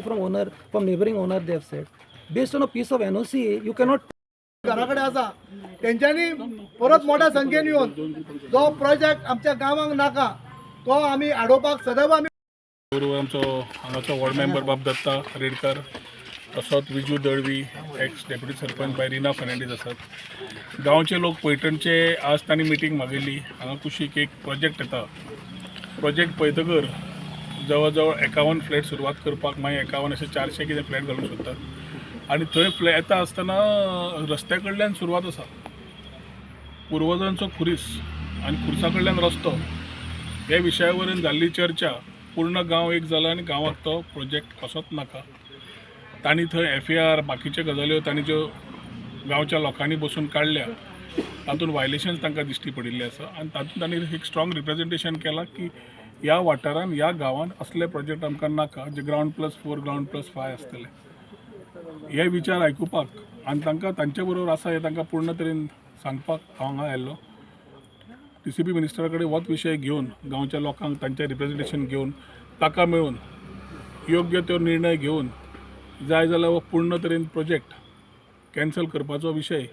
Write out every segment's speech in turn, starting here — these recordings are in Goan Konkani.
NOC from owner, from neighbouring owner they have said. Based on a piece of NOC you cannot. घरा कडेन आसा तेंच्यांनी परत मोठ्या संख्येन येवन जो प्रोजेक्ट आमच्या गांवांक नाका तो आमी आडोवपाक सदैव आमी. बरोबर आमचो हांगाचो वॉर्ड मेंबर बाब दत्ता रेडकर, तसोच विजू दळवी, एक्स डेप्युटी सरपंच बाय रिना फर्नांडीस आसात. गांवचे लोक पैठणचे आज तांणी मिटींग मागयल्ली. हांगा कुशीक एक प्रोजेक्ट येता. प्रोजेक्ट पळयतकर जवळ जवळ 51 फ्लॅट सुरवात करपाक, मागीर 51 अशे 400 कितें फ्लॅट घालूंक सोदतात आनी थंय फ्लॅट येता आसतना रस्त्या कडल्यान सुरवात आसा. पुर्वजांचो खुरीस आनी खुर्सा कडल्यान रस्तो हे विशया जाल्ली चर्चा, पूर्ण गांव एक जाला आनी गांवाक तो प्रोजेक्ट कसोच नाका. तांणी थंय एफएआर बाकीच्यो गजाल्यो तांणी ज्यो गांवच्या लोकांनी बसून काडल्या, तातूंत वायलेशन्स तांकां दिश्टी पडिल्लें आसा आनी तातूंत तांणी एक स्ट्रॉंग रिप्रेजेंटेशन केलां की ह्या वाठारान, ह्या गांवान असले प्रोजेक्ट आमकां नाका जे ground plus 4, ground plus 5 आसतले. हे विचार आयकुपाक आनी तांकां तांचे बरोबर आसा हें तांकां पूर्ण तरेन सांगपाक हांव हांगा आयिल्लो. टीसीपी मिनिस्टरा कडेन होच विशय घेवन, गांवच्या लोकांक तांचें रिप्रेजेंटेशन घेवन, ताका मेळून योग्य तो निर्णय घेवन, जाय जाल्यार हो पूर्ण तरेन प्रोजेक्ट कॅन्सल करपाचो विशय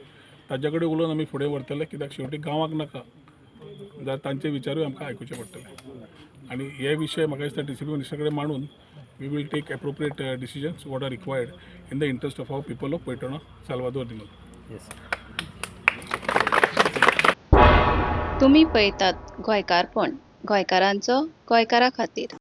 ताजे कडेन उलोवन आमी फुडें व्हरतले. कित्याक शेवटी गांवाक नाका जाल्यार तांचे विचारूय आमकां आयकुचे पडटले आनी हे विशय म्हाका दिसता टीसीपी मिनिस्टरा कडेन मांडून we will take appropriate decisions what are required in the interest of our people of Paitan, Salvador Dimal. Yes. तुमी पळयतात गोंयकारपण, गोंयकारांचो गोंयकारा खातीर.